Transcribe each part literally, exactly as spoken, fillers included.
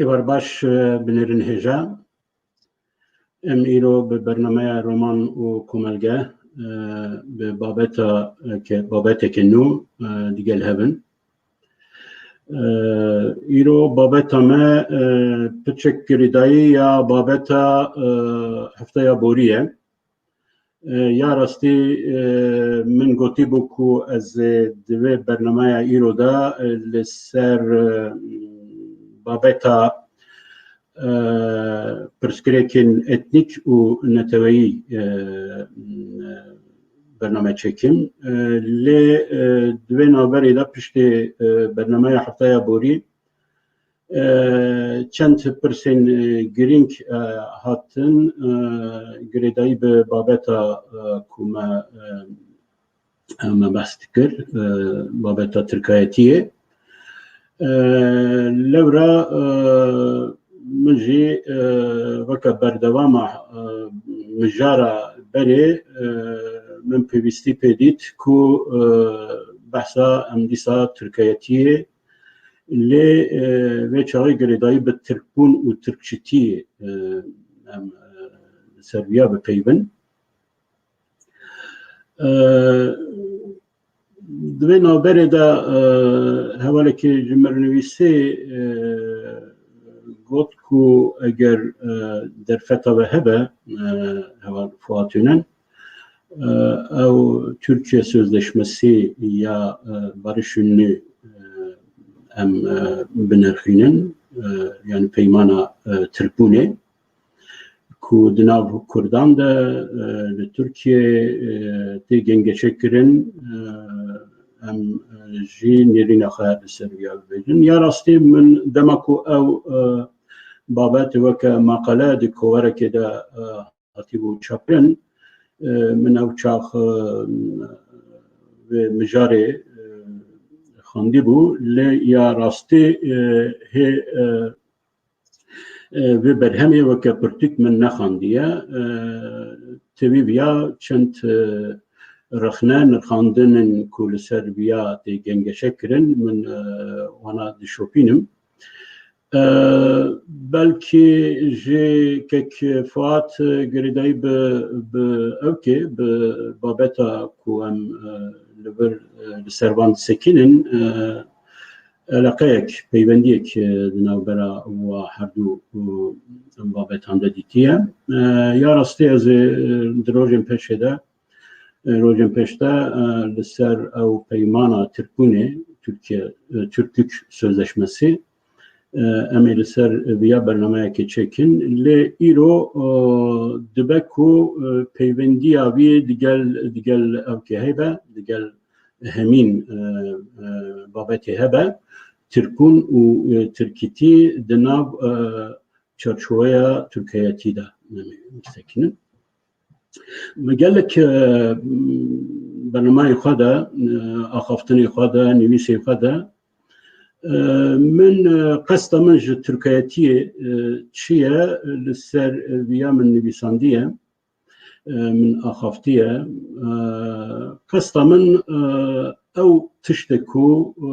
Êvar baş, e, binêrin hêja. Em îro bi bernameya Roman û Komelge, e, bi babeta, e, ke, babeteke nû, e, digel hev in. E, îro babeta me, e, piçek girêdayî ya babeta, e, hefteya borî ye. E, ya rastî, e, min gotîbû ku ez, e, di vê bernameya îro de, e, li ser, e, babeta, e, pirsgirêkên etnîk û neteweyî, e, bername çêkim. E, lê, e, di vê navberê de piştê, e, bernameya hefteya borî, e, çend pirsên, e, girîng, e, hatin, e, girêdayî bi babeta, e, ku me, e, me behs dikir, e, babeta tirkayetiyê. E, lewra, e, min jî, e, weke berdewama, e, mijara berê, e, min pêwîstî pê dît ku, e, behsa em dîsa tirkayetiyê lê, e, vê çaxê girêdayî bi tirkbûn û tirkçitiyê, e, em, e, li ser viya bipeyvin. E, di vê navberê de, e, hevalekî ji me re nivîsê, e, got ku eger, e, derfeta we hebe, e, heval Fuat Önen, e, ew Türkiye Sözleşmesi ya, e, barışını, e, em, e, binerxînin, e, yani peymana, e, Tirkbûnê, ku di nav Kurdan de, e, li Tirkiye, e, tê gengeçe kirin, e, em, e, jî nêrîna xwe li ser viya bibêjin. Ya rastî min dema ku ew, e, babet weke maqale di kovarekê de, e, hatibû çapkirin, e, min ew çax, e, vê mijarê, e, xwendibû, lê ya rastî, e, hê, e, e, vê berhemê weke pirtûk min nexandiye. E, tevî viya çend, e, rexne, nirxandin in ku li ser viya tê gengeşe kirin, min, e, wana dişopînim. E, belkî ji kek Fuat girêdayî bi, bi ewkê, bi babeta ku em, e, li vir, e, li ser van disekînin, e, eleqeyek, peywendiyek, e, di navbera wa herdû, e, babetan de dîtiye. E, ya rastî ez ê, e, di rojên pêşê de, e, rojên pêş de, e, li ser ew peymana Tirkbûnê, Türkiye, e, Türklük Sözleşmesi, e, em ê li ser viya bernameyekê çêkin. Lê îro, e, dibe ku, e, peyvendiya wî digel, digel ewkê hebe, digel hemîn, e, e, babetê hebe, tirkûn û, e, tirkîtî di nav, e, çarçoweya tirkayetî de, e, sekinin. Me gelek, e, bernameyê xwe de, e, axaftinê xwe de, nivîsê xwe de, e, min, e, qesta min ji tirkayetiyê, e, çi ye, li ser, e, viya min nivîsandiye, e, min axaftiye. E, qesta min, e, ew tişt e ku, e,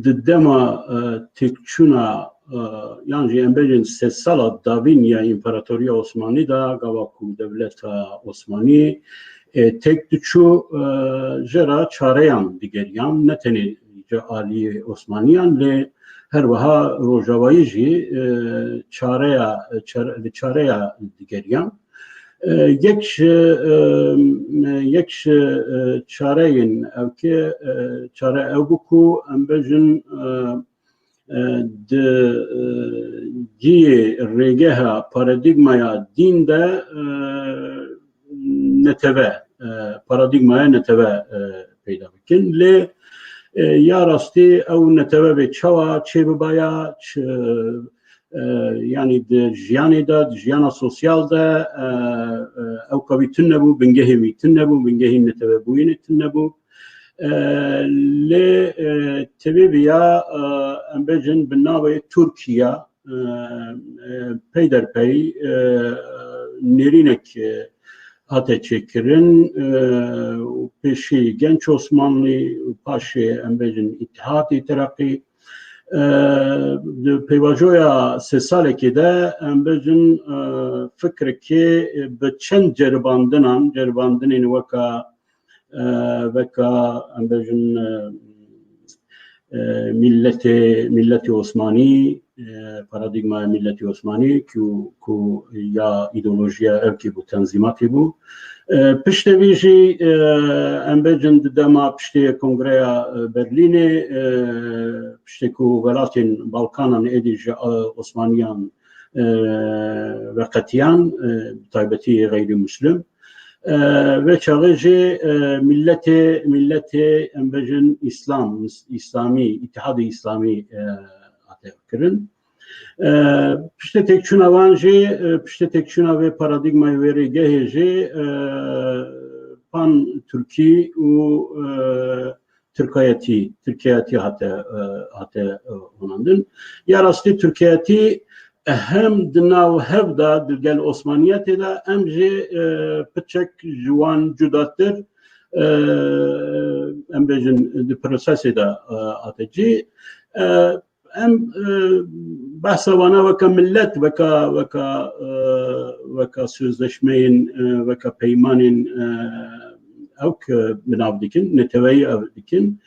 di dema, e, têkçûna, e, yan jî em bêjin sedsala davîn ya Împaratoriya Osmanî de, gava ku dewleta Osmanî, e, têk diçû, e, jê re çareyan digeriyan, ne tenê ji aliyê Osmaniyan, lê her wiha Rojavayî jî, e, çareya, çar-, li çareya digeriyan. E, yek ji, e, yek ji, e, çareyên ewkê, e, çare ew bû ku em bêjin, e, e, di, e, cihê rêgeha paradîgmaya dîn de, e, neteve, e, paradîgmaya neteve, e, peyda bikin. Lê e, ya rastî ew netewe bê çawa çêbibaya, ç-, e, yanî di jiyanê de, di jiyana sosyal de e, e, ew ka wî tune bû, bingehê wî tune bû, bingehî netewebûyînê tune bû. E, lê e, tevî viya e, em bêjin bi navê Tirkiye e, e, peyderpey e, nêrînek e, hate çêkirin e, û pêşî Genç Osmanlî û paşê em bêjin Îtîhatî Tereqî. E, di pêvajoya sê salekê de em bêjin e, fikrekê bi çend ceribandinan, ceribandinên weka e, veka em bêjin e, e, milletê, milletê Osmanî, e, paradîgmaya milletê Osmanî ku, ku ya îdeolojiya ev kî bû, tenzîmatî bû. E, piştê vî jî e, em bêjin di dema piştê Kongreya e, Berlînê, e, piştê ku welatên Balkanan êdî ji e, Osmaniyan e, veqetiyan, e, bi taybetî xeyrî muslim. E, vê çaxê jî e, milletê, milletê em bêjin Îslam, Îs-, Îslamî, Îtihadê Îslamî e, hate kirin. E, piştê têkçûna wan jî, e, piştê têkçûna vê paradîgmayê, wê rêgehê jî e, pan Tirkî û e, Tirkayetî, Tirkiyetî hate, e, hate e, honandin. Ya rastî Tirkiyetî hem di nav hev de, di gel Osmaniyetê de, em jî e, piçek ji wan cudatir e, em bêjin di prosesê de e, hate cî. E, em e, behsa wana weke millet, weka, weka, e, weka sözleşmeyên, e, weka peymanên e, ew ki bi nav dikin, neteweyî ev dikin.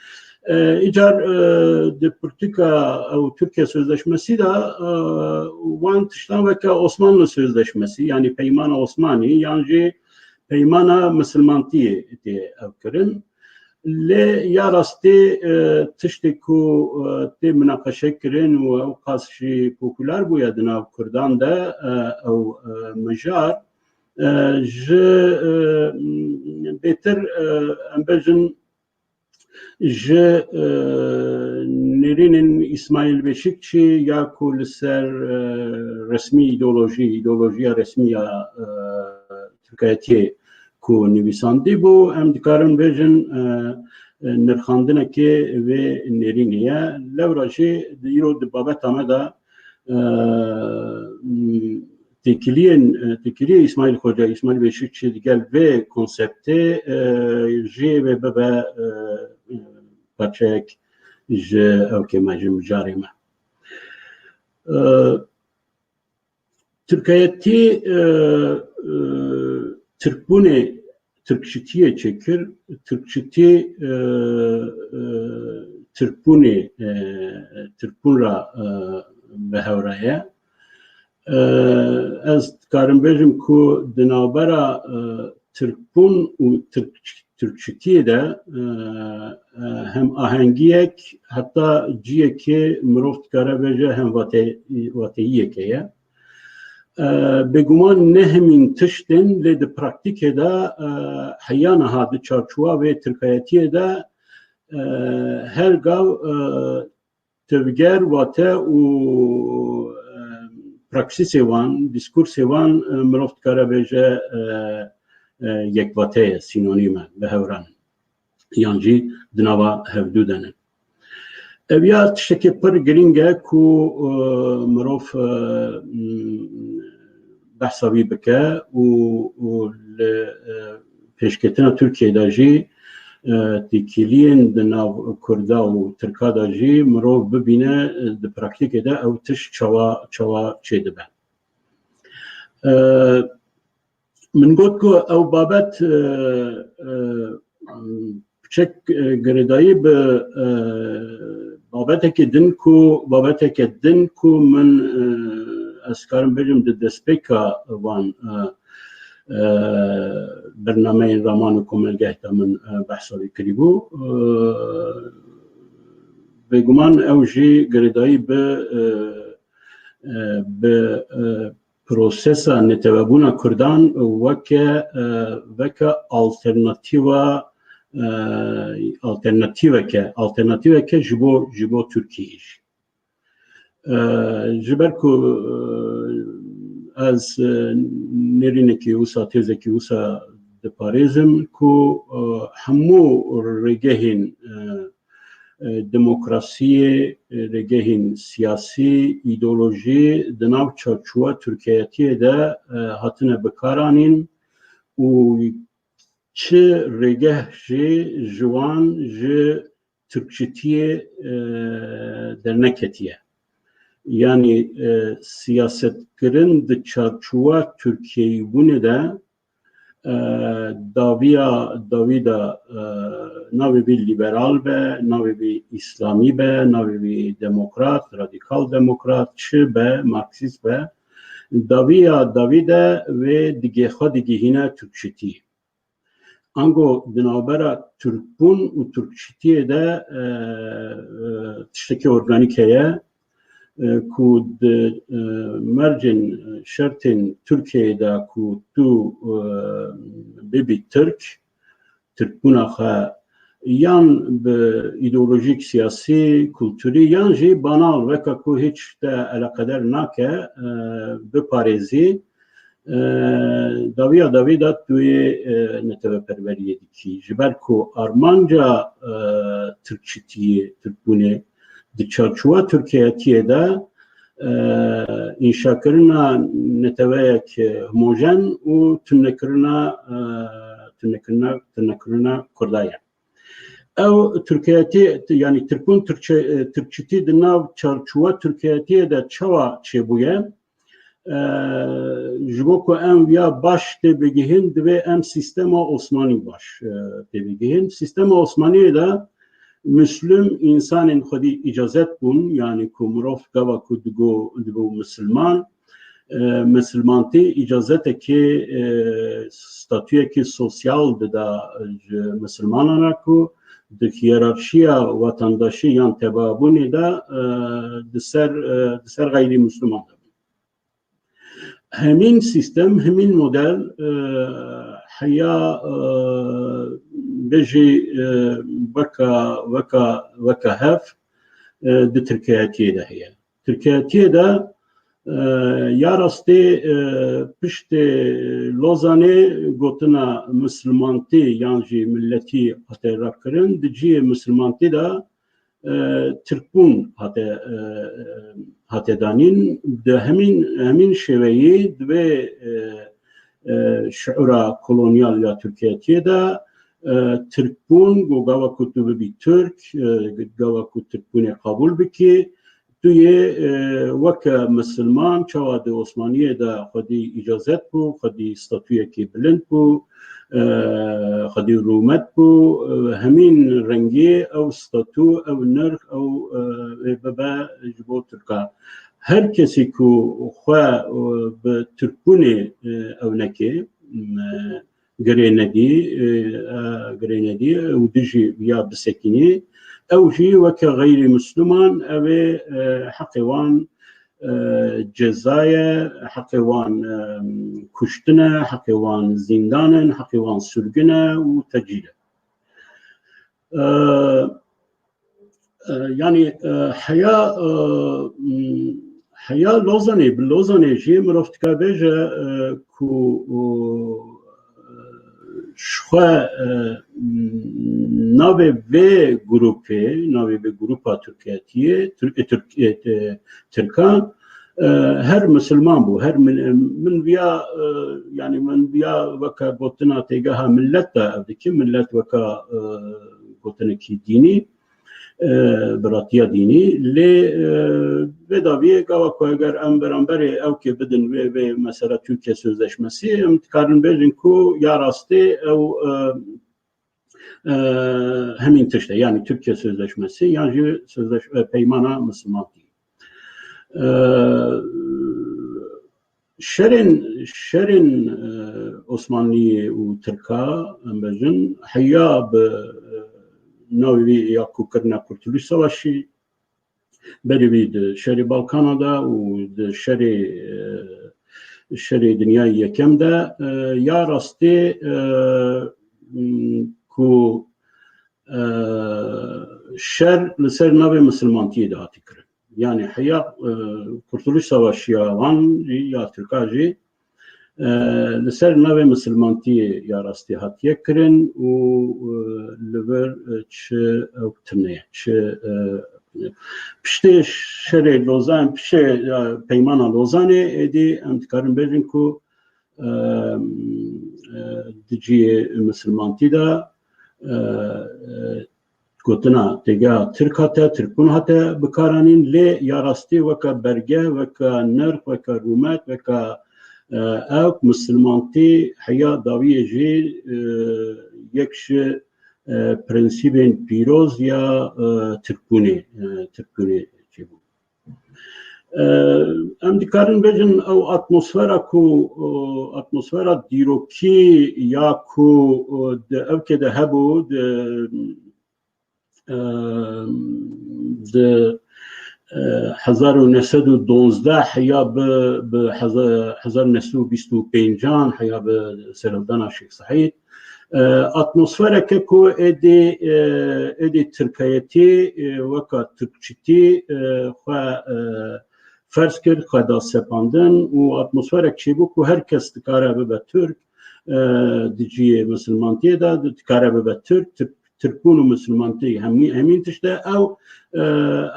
E, îcar e, di pirtûka ew Tirkiye Sözleşmesi de e, wan tiştan weke Osmanlı Sözleşmesi, yanî Peymana Osmanî, yan jî Peymana Misilmantiyê tê ev kirin. Lê ya rastî e, tiştê ku e, tê minaqeşe kirin û ew qas jî populer bûye di nav Kurdan de e, ew e, mijar e, ji e, bêtir e, em bêjin ji e, nêrînên Îsmaîl Beşikçî ya ku li ser e, resmî îdeolojî, îdeolojiya resmî ya e, Tirkiyetiyê ku nivîsandî bû, em dikarin bêjin e, e, nirxandinekê vê nêrînê ye. Lewra jî di îro di babeta me de e, têkiliyên, e, têkiliyê Îsmaîl Xoca, Îsmaîl Beşikçî digel vê konseptê e, jê vê bibe e, parçeyek ji ewkê me, ji mijarê me. E, Tirkiyetî e, e, Tirkbûnê Tirkçitiyê çêkir, Tirkçitî e, e, Tirkbûnê e, Tirkbûn ra e, bi hev re ye. E, ez dikarim bêjim ku di navbera e, Tirkbûn û Tirk, Tirkçitiyê de e, e, hem ahengiyek, heta ciyekê mirov dikare bêje hem vate, vateyiyeke ye. E, bêguman ne hemîn tişt in, lê di praktîkê de e, heya niha di çarçowa vê tirkayetiyê de e, her gav e, tevger, wate û e, praksîsê wan, dîskursê wan e, mirov dikare bêje e, e, yekvate ye, sînonîm e, bi hev re ne. Yan jî di nava hevdû de ne. Ev ya tiştekî pir girîng e ku e, mirov e, m, behsa wî bike û, û li e, pêşketina Tirkiyê de jî e, têkiliyên di nav Kurda û Tirka de jî mirov bibîne e, di praktîkê de ew tişt çawa, çawa çêdibe. E, Min got ku ew babet e, e, piçek e, girêdayî bi e, babetekê din ku, babeteke din ku min e, ez karim bêjim di destpêka van e, e, bernameyên raman û komelgeh de min e, behsa wî kirîbû. E, bêguman ew jî girêdayî bi e, e, bi e, prosesa netewebûna Kurdan weke e, weke alternatîva e, alternatîveke, alternatîveke ji bo, ji bo Tirkiyeyê jî. E, ji ber ku, e, ez, e, nêrînekî wisa, têzekî wisa diparêzim ku, e, hemû rêgehên, e, e, demokrasiyê, e, rêgehên siyasî, îdeolojî di nav çarçowa Tirkiyetiyê de, e, hatine bikaranîn û çi rêgeh jî ji wan ji Tirkçitiyê, e, derneketiye. Yanî, e, siyasetkirin di çarçowa Tirkiyeyîbûnê de, e, dawiya, dawî de, e, navê wî lîberal be, navê wî îslamî be, navê wî demokrat, radîkal demokrat, çi be, marksîst be, dawiya dawî de wê digê xwe digihîne Tirkçitî. Ango di navbera Tirkbûn û Tirkçitiyê de, e, e, tiştekî organîk heye, e, ku di, e, mercên, e, şertên Tirkiyeyê de ku tu, e, bibî Tirk, Tirkbûna xwe yan bi îdeolojîk, siyasî, kulturî yan jî banal weke ku hiç te eleqeder nake, e, biparêzî, e, dawiya dawî de tu yê, e, neteweperweriyê dikî. Ji ber ku armanca, e, Tirkçitiyê, Tirkbûnê di çarçowa Tirkiyetiyê de, e, înşakirina neteweyek homojen û tunekirina, e, tunekirina, tunekirina Kurda ye. Ew Tirkiyetî, yanî Tirkbûn, Tirkçe-, e, Tirkçitî di nav çarçowa Tirkiyetiyê de çawa çêbûye? E, ji bo ku em viya baş têbigihîn, divê em sîstema Osmanî baş, e, têbigihîn. Sîstema Osmaniyê de Muslim însanên xwedî îcazet bûn, yanî ku mirov gava ku digo, digo misilman, e, misilmantî îcazetekê, e, statuyekî sosyal dida ji misilmanan re ku di hiyerarşiya vatandaşî yan tebaabûnê de, e, di ser, e, di ser xeyrî misliman de bûn. Hemîn sîstem, hemîn model, e, heya, e, bêjî, e, weka, weka, weka hev, e, di Tirkiyetiyê de heye. Tirkiyetiyê de, e, ya rastê, e, piştê Lozanê gotina misilmantî yan jî miletî hate rakirin, di cihê misilmantî de, e, Tirkbûn hate, e, hate danîn. Di hemîn, hemîn şêweyî di vê, e, e, şiûra kolonyal ya Tirkiyetiyê de, e, Tirkbûn, ku gava ku tu bibî Tirk, e, gava ku Tirkbûnê qebûl bikî, tu yê, e, weke misilman, çawa di Osmaniyê de xwedî îcazet bû, xwedî statuyekî bilind bû, e, xwedî rûmet bû, e, hemîn rengî ew statu, ew nirx, ew, e, ê bibe ji bo Tirka. Her kesî ku xwe, e, bi Tirkbûnê, e, ew neke, e, girê nedî, e, e, girê nedî û dijî ya bisekînî, ew jî weke xeyrî misliman, ew ê, e, heqê wan, e, ceza ye, heqê wan, e, kuştin e, heqê wan zîndan in, heqê wan sirgin e û tecîl e. E, e, yanî, e, heya, e, m, heya Lozanê, bi Lozanê jî mirov dikare bêje, e, ku, e, ji xwe, e, m, navê vê grûpê, navê vê grûpa Tirkiyetiyê, Tir-, e, Tirk-, e, e, Tirkan, e, her misilman bû, her min, min viya, e, yanî min viya weke gotina têgeha millet de ev dikim, millet weke, e, gotinekî dînî, e, biratiya dînî. Lê, e, vê dawiyê gava ku eger em beramberê ew kê bidin vê, vê mesela Türkiye Sözleşmesi, em dikarin bêjin ku ya rastê ew, e, e, hemîn tişt e. Yanî Türkiye Sözleşmesi yan jî sözleş-, e, peymana misilmantî. E, şerên, şerên, e, Osmanliyê û Tirka, em bêjin, heya bi, e, navê wî ya ku kirine Kurtuluş Savaşı, berê wî di şerê Balkana de û di şerê, e, şerê Dinyayê Yekem de, e, ya rastê, e, m, ku e, şer li ser navê misilmantiyê de hatî kirin. Yani heya, e, Kurtuluş Savaşiya wan jî ya Tirka jî, e, li ser navê misilmantiyê ya rastî hatiye kirin û, e, li vir, e, çi ew tune ye, çi, e, piştê şerê Lozan, piştê, e, peymana Lozanê êdî em dikarin bêjin ku, e, e, di cihê misilmantî de, e, e, gotina têgeha Tirk hate, Tirkbûn hate bikaranîn, lê ya rastî weke berge, weke nirx, weke rûmet, weke, e, ew misilmantî heya dawiyê jî, e, yek ji, e, prensîbên pîroz ya, e, Tirkbûnê, e, Tirkbûnê çêbû. E, em dikarin bêjin ew atmosfera ku, e, atmosfera dîrokî ya ku, e, di ewkê de hebû, di, e, di, e, hezar û neh sed û duwazdeh ya bi, bi heza-, hezar û neh sed û bîst û pêncan heya bi serhildana Şêx Seîd, e, atmosfereke ku êdî, e, êdî tirkayetî, e, weka tirkçitî, e, xwe, e, ferz kir, xwe da sepandin û atmosferek çêbû ku her kes dikare bibe tirk, e, di cihê misilmantiyê de di-, dikare bibe tirk, tirk, tirkbûn û misilmantî hemî-, hemîn tişt e. Ew, e,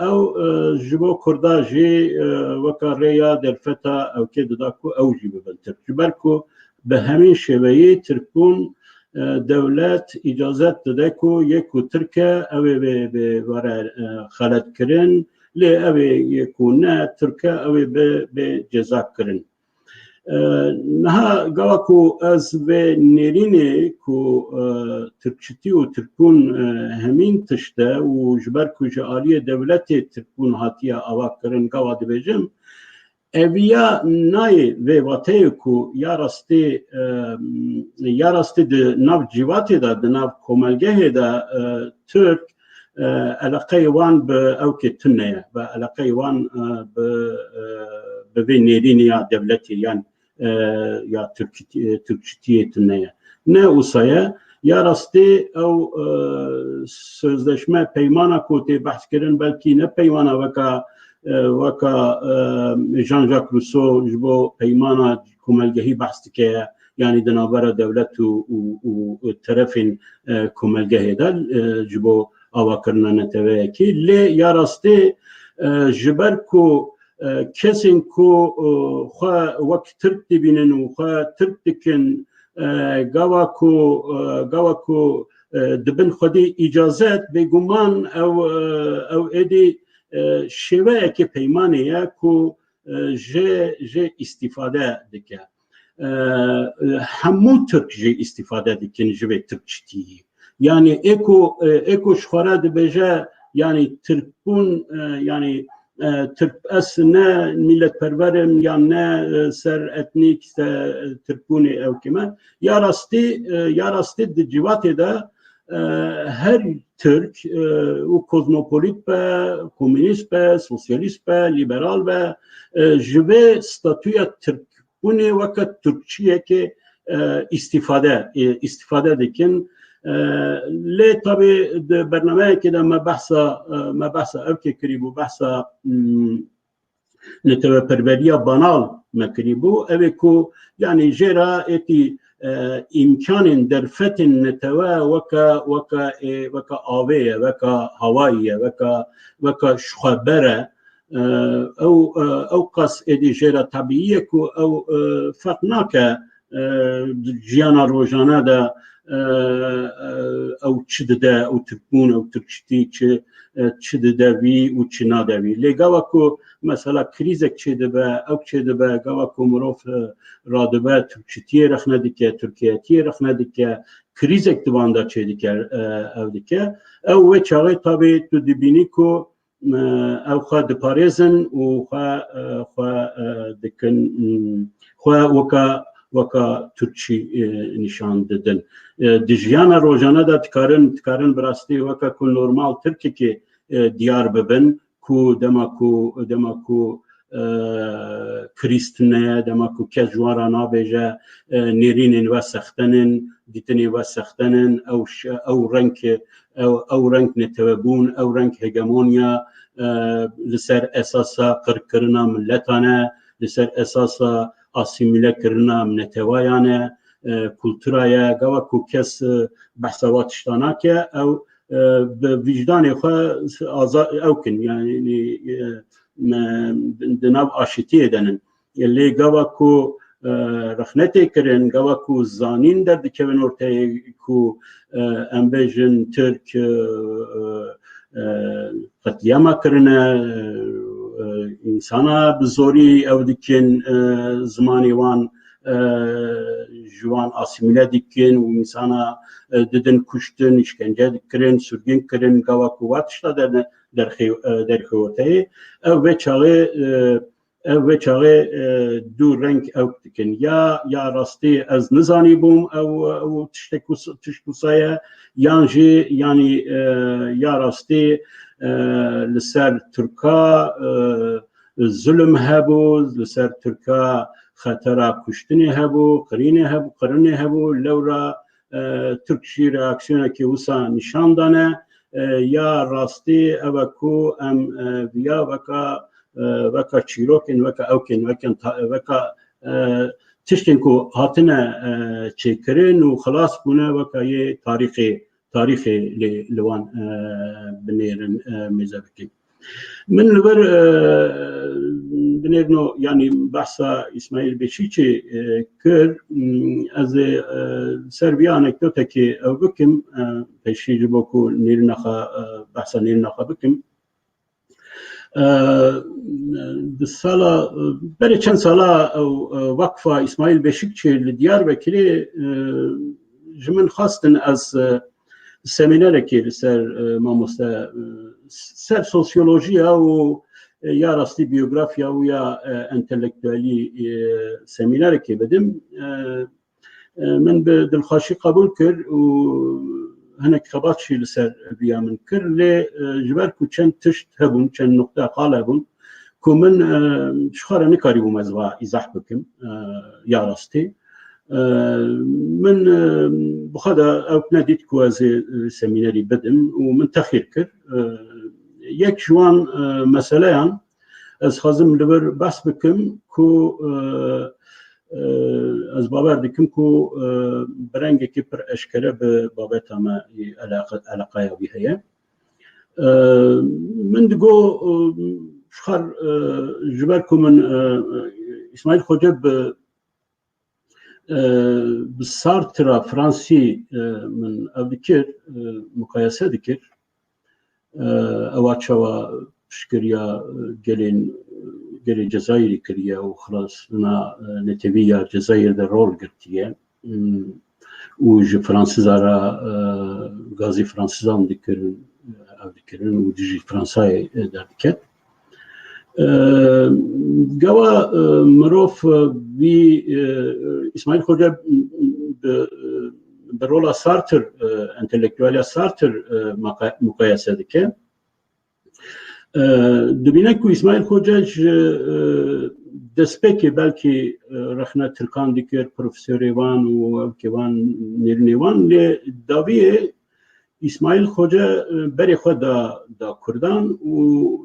ew, e, ji bo kurda jî, e, weka rêya derfeta ewkê dida ku ew jî bibin tirk. Ji ber ku bi hemîn şêweyî tirkbûn, e, dewlet îcazet dide ku yê ku tirk e, ew ê bê, bê were, e, xeletkirin, lê ew ê yê ku ne tirk e, ew ê bê, bê ceza kirin. E, niha gava ku ez vê nêrînê ku, e, tirkçitî û tirkbûn, e, hemîn tişt e û ji ber ku ji aliyê dewletê tirkbûn hatiye ava kirin, gava dibêjim, eviya nayê vê vateyê ku ya rastî, e, ya rastî di nav cîvatê de, di nav komelgehê de, e, Tirk, e, eleqeyê wan bi ewkê tune ye, bi eleqeyê wan, e, bi, e, bi vê nêrînê ya dewletê yan, e, ya Tirk-, e, Tirkçitiyê tune ye. Ne wisa ye, ya rastî ew, e, sözleşme, peymana ku tê behs kirin, belkî ne peymana weka, e, weka, e, Jean-Jacques Rousseau ji bo peymana komelgehî behs dike, yanî di navbera dewlet û, û, û terefên, e, komelgehê de, e, ji bo avakirina neteweyekî. Lê ya rastî, e, ji ber ku, e, kesên ku, e, xwe wek Tirk dibînin û xwe Tirk dikin, e, gava ku, e, gava ku, e, dibin xwedî îcazet, bêguman ew, e, ew êdî, e, şêweyekê peymanê ye ku, e, jê, jê îstîfade dike. E, hemû Tirk jê îstîfade dikin ji vê Tirkçitiyî. Yanî ê ku, e, ê ku ji xwe re dibêje, yanî Tirkbûn, e, yanî, e, Tirk, ez ne miletperwer im yan ne, e, ser etnîk, se, Tirkbûnê ew kime. Ya rastî, e, ya rastî di cîvatê de, e, her Tirk, e, û kozmopolit be, komünîst be, sosyalîst be, lîberal be, e, ji vê statûya Tirkbûnê weke Tirkçiyekê, e, îstîfade, e, îstîfade dikin. E, lê tabî di bernameyekê de me behsa, e, me behsa ewkê kirîbû, behsa, mm, neteweperweriya banal me kirîbû. Ev ê ku, yanî jê re êtî, e, îmkanên derfetên netewe weke, weke, e, weke avê ye, weke hawayî ye, weke, weke jixweber e. E, ew, e, ew qas êdî jê re tebîî ye ku ew, e, ferq nake, e, di jiyana rojane de, e, e, ew çi dide, ew Tirkbûn, ew Tirkçitî çi, e, çi dide vî û çi nade vî. Lê gava ku mesela krîzek çêdibe, ew çêdibe, gava ku mirov, e, radibe, Tirkçitiyê rexne dike, Tirkiyetiyê rexne dike, krîzek di van de çêdike, e, ew dike. Ew wê çaxê tabî tu dibînî ku, e, ew xwe diparêzin û xwe, e, xwe, e, dikin, mm, xwe weka, weka Tirkçî, e, nîşan didin. E, di jiyana rojane de dikarin, dikarin bi rastî weke ku normal Tirkekê, e, diyar bibin ku dema ku, dema ku, e, krîz tune ye, dema ku kes ji wan re nabêje, e, nêrînên we sexten in, dîtinên we sexten in, ew ş-, ew reng, ew, ew reng netewebûn, ew reng hegemonya, e, li ser esasa qirkirina miletan e, li ser esasa asîmîlekirina netewayan e, e, kultura ye. Gava ku kes, e, behsa wa tişta nake, ew, e, bi vîjdanê xwe aza-, ew kin, yanî, e, me, di nav aşitiyê de nin. Lê gava ku, e, rexne tê kirin, gava ku zanîn derdikevin orteyê ku, e, em bêjin Tirk, e, e, e, qetlîama kirine, e, e, însana bi zorî ew dikin, e, zimanê wan, e, ji wan asîmîle dikin û însana, e, didin kuştin, îşkence dikirin, sürgün kirin, gava ku wa tişta derne-, derxê-, e, derxê orteyê. Ew vê çaxê, e, ev vê çaxê, e, du reng ew dikin. Ya, ya rastî ez nizanî bûm ew, ew tiştek wis-, tişt wisa ye, yan jî, yanî, e, ya rastî, e, li ser Tirka, e, zulm hebû, li ser Tirka xetera kuştinê hebû, qirînê hebû, qirinê hebû, lewra, e, Tirk jî reaksiyonekê wisa nîşan dane, e, ya rastî ev e ku em, e, viya veka, e, veka çîrokên, veka ewkên, wekên ta-, veka, e, tiştên ku hatine, e, çêkirin û xilas bûne weka yê tarîxê, tarîxê lê li wan, e, binêrin, e, mêze bikin. Min li vir, e, binêrno, yanî behsa Îsmaîl Beşîkçî, e, kir. M, ez ê, e, ser vî anekdotekê ew bikim, e, pêşî ji bo ku nêrîna xwe, e, behsa nêrîna xwe bikim. E, di sala, e, berê çend sala ew, e, Vakfa Îsmaîl Beşîkçî li Diyarbekirê, e, ji min xwestin ez, e, semînerekê li ser, e, mamoste, e, ser sosyolojiya û, e, ya rastî biyografiya û ya, e, entelektuelî, e, semînerekê bidim. E, e, min bi dilxweşî qebûl kir û hinek xebat jî li ser viya min kir. Lê, e, ji ber ku çend tişt hebûn, çend nuqte qal hebûn, ku min, e, ji xwe re nikarîbûm ez va îzah bikim, e, ya rastî. E, min, e, bi xwe de ew nedît ku ez ê, e, semînerî bidim û min texîr kir. E, yek ji wan, e, meseleyan ez xwazim li vir behs bikim ku, e, e, ez bawer dikim ku, e, bi rengekî pir eşkere bi babeta me yê eleqa-, eleqaya wî heye. E, min digo, e, ji xwe, e, ji ber ku min, e, Îsmaîl Xoce bi, e, bi Sartre-a Fransî, e, min ev dikir, e, muqayese dikir. E, ewa çawa piştgiriya, e, gelên, gelê Cezayirî kiriye û xilasbûna, e, netewî ya Cezayir de rol girtiye. Hmm, û ji Fransiza re, e, gazî Fransizan dikirin, e, ev dikirin û dijî Fransayê, e, derdiket. E, gava, e, mirov, e, vî, e, Îsmaîl Xoce bi, e, bi rola Sartre, e, entelektualiya Sartre, e, maqa-, muqayese dike. E, dibîne ku Îsmaîl Xoce ji, e, destpêkê belkî, e, rexne Tirkan dikir, profesorê wan û ewkê wan, nêrînê wan, lê dawiyê Îsmaîl Xoce, e, berê xwe da, da Kurdan û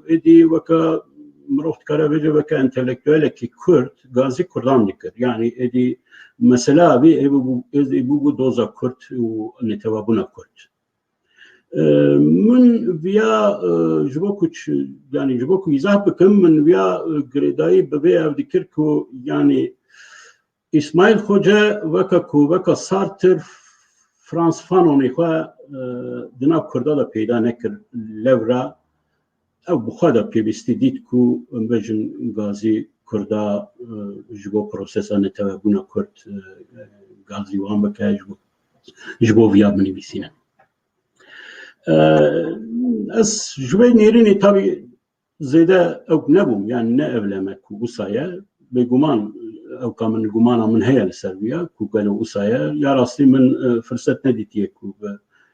êdî weke mirov dikare bêje weke entelektuelekî Kurd gazî Kurdan dikir. Yanî êdî mesela vî ê bûbû, ê bûbû doza Kurd û netewebûna Kurd. E, min viya, e, ji bo ku ç-, yanî ji bo ku îzah bikim, min viya, e, girêdayî bi vê ev dikir ku yanî Îsmaîl Xoce weke ku, weka Sartre, Frantz Fanonê xwe, e, di nav Kurda de peyda nekir. Lewra ew bi xwe de pêwîstî dît ku, em bêjin, gazî Kurda, e, ji bo prosesa netewebûna Kurd, e, gazî wan bike, ji bo, ji bo viya binivîsîne. E, ez ji wê nêrînê tabî zêde ewk nebûm, yani ne ev leme ku wisa ye. Bêguman ewka min, gumana min heye li ser wî ya, ku gelo wisa ye. Ya rastî min, e, firset nedîtiye ku bi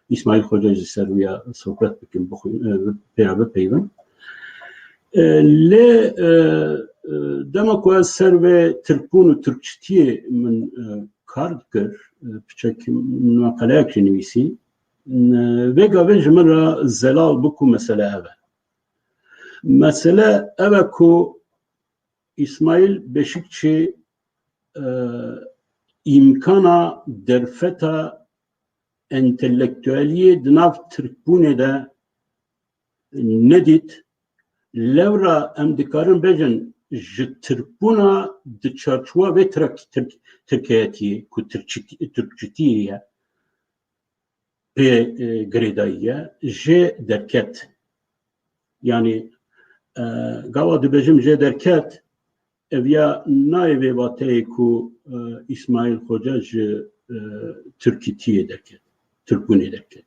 Îsmaîl Xoce jî ser wî ya sohbet bikim, bixwî-, e, pê re bipeyvim. E, lê, e, Dema ku ez ser vê Tirkbûn û Tirkçitiyê min, e, kar dikir, e, piçek min meqaleyek jî nivîsî, e, vê gavê ji min re zelal bû ku mesele ev e. Mesele ev e ku Îsmaîl Beşikçî, e, îmkana derfeta entelektueliyê di nav Tirkbûnê de nedît. Lewra em dikarin bêjin, ji Tirkbûna di çarçowa vê Tirk-, Tirk-, Tirkiyetiyê ku Tirkçi-, Tirkçitiyê ye, pê, e, girêdayî ye, jê derket. Yanî, e, gava dibêjim jê derket, ev ya nayê vê vateyê ku, e, Îsmaîl Xoca ji, e, Tirkîtiyê derket, Tirkbûnê derket.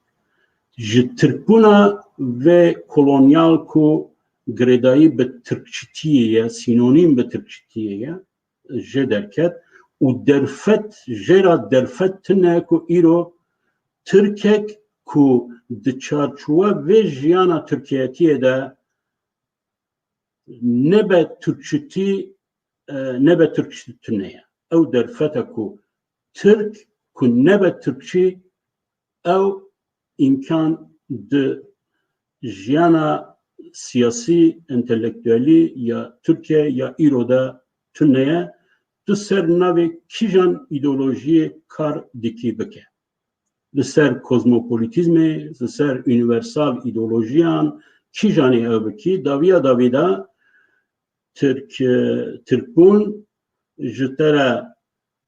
Ji Tirkbûna vê kolonyal ku girêdayî bi Tirkçitiyê ye, sînonîm bi Tirkçitiyê ye, jê derket û derfet, jê re derfet tune ku îro Tirkek ku di çarçowa vê jiyana Tirkiyetiyê de nebe Tirkçitî, e, nebe Tirkçitî tune ye. Ew derfet e ku Tirk ku nebe Tirkçî, ew îmkan di jiyana siyasî, entelektuelî ya Tirkiye ya îro de tune ye. Tu ser navê kîjan îdeolojiyê kar dikî bike? Li ser kozmopolitîzmê, li ser unîversal îdeolojiyan, kîjanê ew bikî? Dawiya dawî de Tirk, e, Tirkbûn ji te re,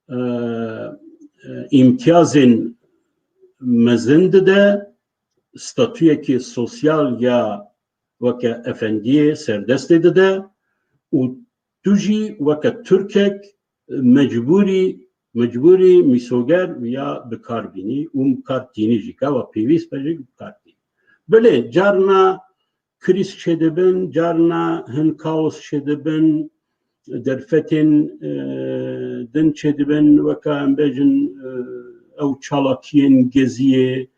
e, e, îmtiyazên mezin dide, statuyekî sosyal ya weke efendiyê serdestê dide û tu jî weke Tirkek mecbûrî, mecbûrî mîsoger ya bi kar bînî û bi kar tînî jî, gava pêwîst be jî bi kar tînî. Belê, carna krîz çêdibin, carna hin kaos çêdibin, derfetên, e, din çêdibin, weke em bêjin, e, ew çalakiyên Geziyê,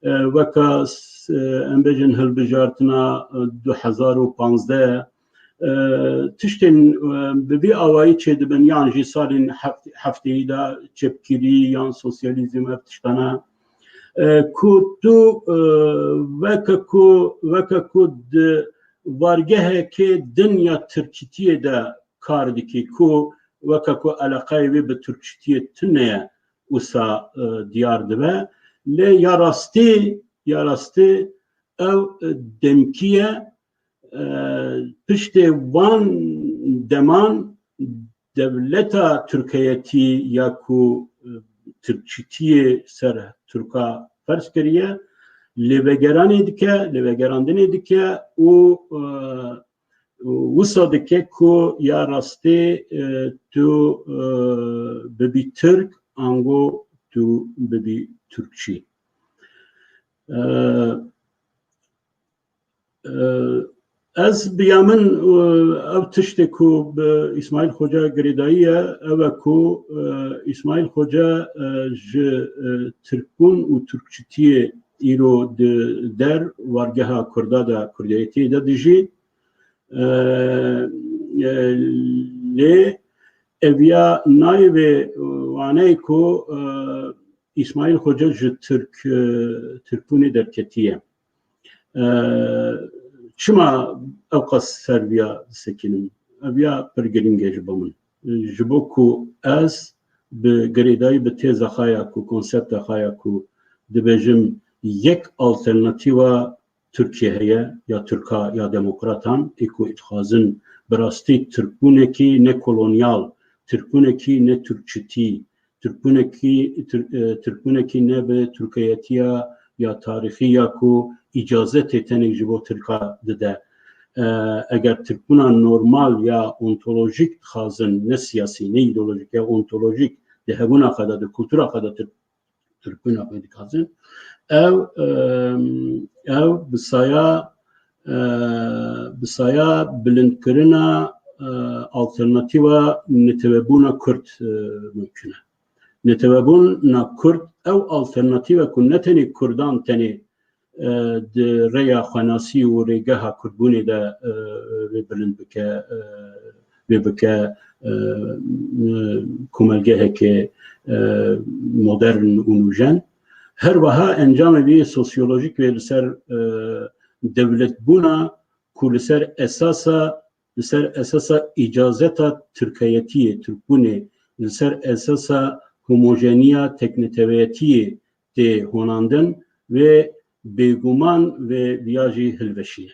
e, weke s-, e, em bêjin hilbijartina, e, du hezar û panzdeh, e, tiştên, e, bi vî awayî çêdibin, yan jî salên heft-, hefteyî de çepgirî yan sosyalîzm, ev tiştane, e, ku tu, e, weke ku, weke ku di wargehekê din ya Tirkîtiyê de kar dikî, ku weke ku eleqeyê wê bi Tirkçitiyê tune ye, wisa, e, diyar dibe. Lê ya rastî, ya rastî ew, e, demkî ye, e, piştê wan deman dewleta Tirkiyetî ya ku, e, Tirkçitiyê ser Tirka ferz kiriye, lêvegeranê dike, lêvegerandinê dike û, e, û wisa dike ku ya rastê, e, tu, e, bibî Tirk, ango tu bibî Tirkçî. E, e, ez bi ya min, e, ev tiştê ku bi Îsmaîl Xoca girêdayî ye, ev e ku, e, Îsmaîl Xoca, e, ji, e, Tirkbûn û Tirkçitiyê îro di der wargeha Kurda de, Kurdayetiyê de dijî. E, e, lê ev ya nayê vê waneyê ku, e, Îsmaîl Xoca ji Tirk, e, Tirkbûnê derketiye. E, çima ew qas ser viya disekînim? Ev ya pir girîng e ji bo min. Ji bo ku ez bi girêdayî bi têza xwe ya ku, konsepta xwe ya ku dibêjim yek alternatîva Tirkiye heye, ya Tirka ya demokratan, ê ku dixwazin bi rastî Tirkbûnekî ne kolonyal, Tirkbûnekî ne Tirkçitî, Tirkbûnekî, Tir-, e, Tirkbûnekî ne bi Tirkiyetiya ya tarîxî ya ku îcazetê tenê ji bo Tirka dide. E, eger Tirkbûna normal ya ontolojîk dixwazin, ne siyasî, ne îdeolojîk, ya ontolojîk, di hebûna xwe de, di kultura xwe de Tirk-, Tirkbûna xwe dixwazin, ew, e, ew bi saya, e, bi saya bilindkirina, e, alternatîva netewebûna Kurd, e, mumkin e. Netewebûna Kurd ew alternatîve ku ne tenê Kurdan tenê, e, di rêya xwenasî û rêgeha Kurdbûnê de, e, rê bilind bike, e, vê bike, e, e, komelgeheke, e, modern û nûjen. Her wiha encamê vî sosyolojîk wê li ser, e, dewletbûna ku li ser esasa, li ser esasa îcazeta tirkayetiyê, tirkbûnê, li ser esasa homojeniya tekneteweyetiyê tê honandin, wê bêguman vê viya jî hilveşîne.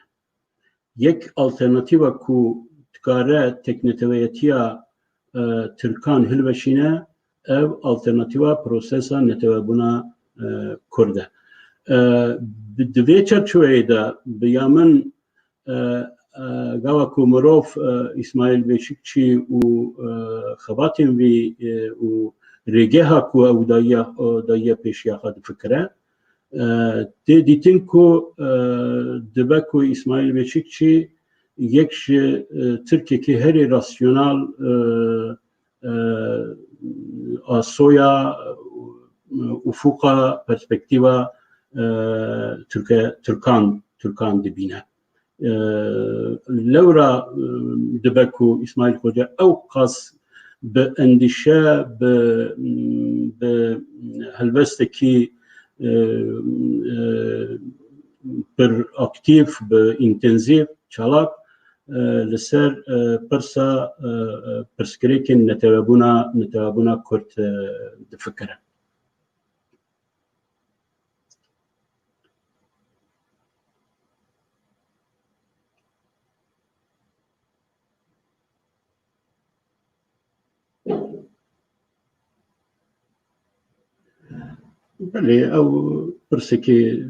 Yek alternatîfa ku dikare tekneteweyetiya, e, Tirkan hilveşîne, ev alternatîfa prosesa netewebûna, e, Kurd e. E, bi, di vê çerçeveyê de bi ya min, e, e, gava ku mirov, e, Îsmaîl Beşikçî û, e, xebatên vî, e, û rêgeha ku ew dayiya, e, dayiya pêşiya xwe difikire, e, tê dîtin ku, e, dibe ku Îsmaîl Beşikçî yek ji, e, Tirkekî herî rasyonal, e, e, asoya, e, ufûqa, perspektîfa, e, Tirke-, Tirkan, Tirkan dibîne. E, lewra, e, dibe ku Îsmaîl Xoca ew qas bi endîşe, bi, bi helwestekî, e, e, pir aktîf, bi întenzîf, çalak, e, li ser, e, pirsa, e, e, pirsgirêkên netewebûna, netewebûna Kurd, e, difikire. Belê, ew pirsekî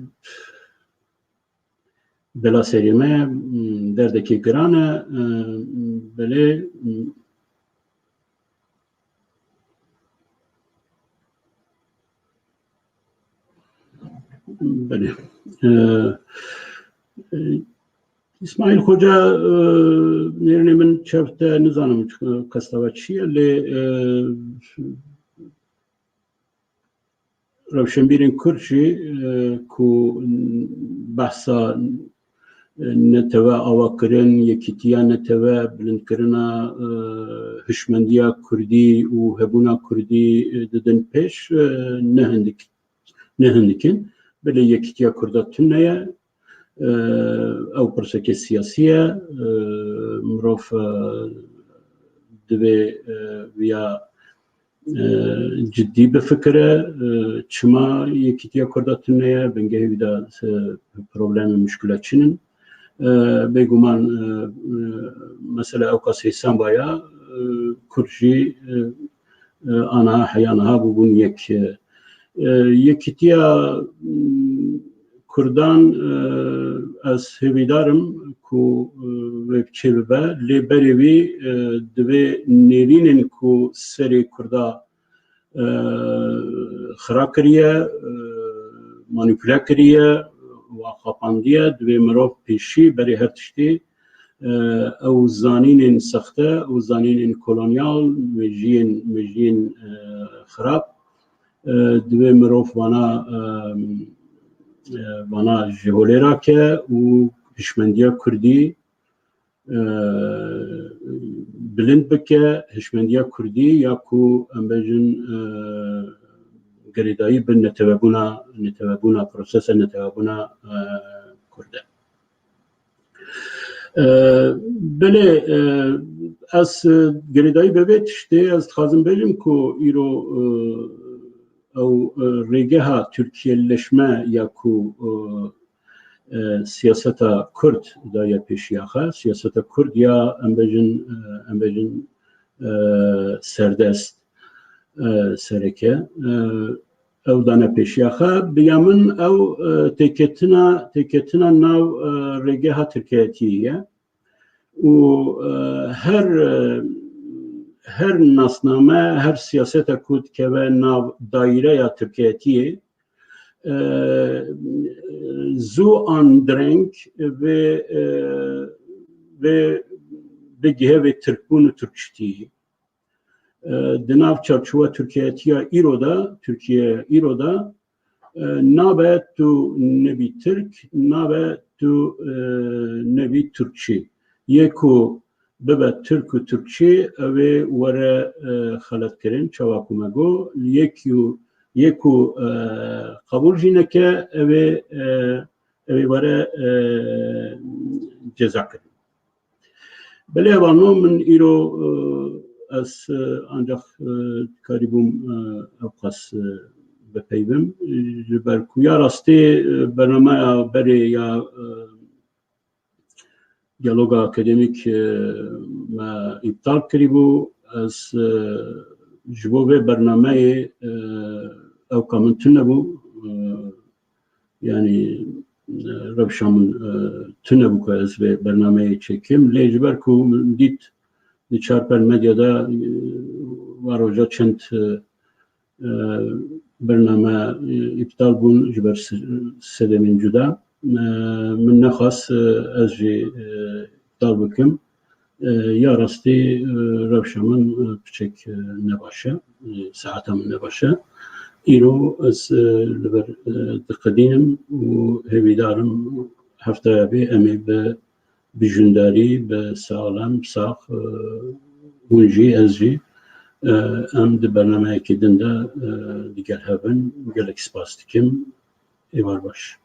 bela serê me, derdekî giran e, belê, Belê. Ee, e, Îsmaîl Xoca, e, nêrînê min çev te nizanim qesta we çi ye, lê, e, rewşenbîrên Kurd jî, e, ku behsa, e, netewe avakirin, yekîtiya netewe, bilindkirina, e, hişmendiya Kurdî û hebûna Kurdî, e, didin pêş, e, ne hindik, ne hindik in. Belê yekîtiya Kurda tune ye. E, ew pirseke siyasî ye. E, mirov, e, divê, e, viya e, cidî bifikire, e, çima yekîtiya Kurda tune ye, bingehê wî de, e, probleme, muşkile çi ne. E, bêguman, e, e, mesela ewqas hêsan baya, e, Kurd jî, e, e, aniha heya niha bûbûn yek, e, e, yekîtiya, m, Kurdan, e, ez hêvîdar im ku, e, wê çêbibe, lê berê wî, e, divê nêrînên ku serê Kurda, e, xira kiriye, e, manîpule kiriye, wan xapandiye, divê mirov pêşî berê her tiştî, e, ew zanînên sexte, ew zanînên kolonyal, mejiyên, mejiyên, e, xirab, e, divê mirov vana, e, e, vana ji holê rake û hişmendiya Kurdî, e, bilind bike, hişmendiya Kurdî ya ku em bêjin, e, girêdayî bi netewebûna, netewebûna, prosesa netewebûna, e, Kurd e. E, belê, e, ez, e, girêdayî bi vê tiştê ez dixwazim bêjim ku îro, e, ew, e, rêgeha Tirkiyeleşme ya ku, e, e, siyaseta Kurd daye pêşiya xwe, siyaseta Kurd ya em bêjin, e, em bêjin, e, serdest, e, sereke, e, ew dane pêşiya xwe. Bi ya min ew, e, têketina, têketina nav, e, rêgeha Tirkiyetiyê ye. Û, e, her, e, her nasname, her siyaseta ku dikeve nav daîreya Tirkiyetiyê, e, zû an direng vê, e, vê bigihe vê Tirkbûn û Tirkçitiyê. E, di nav çarçowa Tirkiyetiya îro de, Tirkiye îro de, e, nabe tu nebî Tirk, nabe tu, e, nebî Tirkçî. Yê ku bibe Tirk û Tirkçî, ew ê were, e, xeletkirin, çawa ku me got, yek û, yek û, e, qebûl jî neke, ew ê, e, ew ê were, e, cezakirin. Belê hevalno, min îro, e, ez, e, ancaq, e, dikarîbûm, e, ewqas, e, bipeyvim. Ji ber ku ya rastî, e, bernameya berê ya, e, diyaloga akademîk, e, me îptal kirîbû. Ez, e, ji bo vê bernameyê, e, ewka min tune bû. E, yanî, e, rewşa min, e, tune bû ku ez vê bernameyê çêkim. Lê ji ber ku min dît di Çarper Medyada, e, va roja çend, e, e, bername, e, îptal bûn ji ber se-, sedemên cuda. E, min nexwest, e, ez jî, e, îptal bikim. E, ya rastî, e, rewşa min, e, piçek, e, nebaş e. E, saeta min nebaş e. Îro ez, e, li vir, e, diqedînim û hêvîdar im heftaya bê em ê bi bi jindarî, bi saxlem, sax, e, hûn jî, ez jî, e, em di bernameyekî din de, e, digel hev in. Gelek spas dikim. Êvar baş.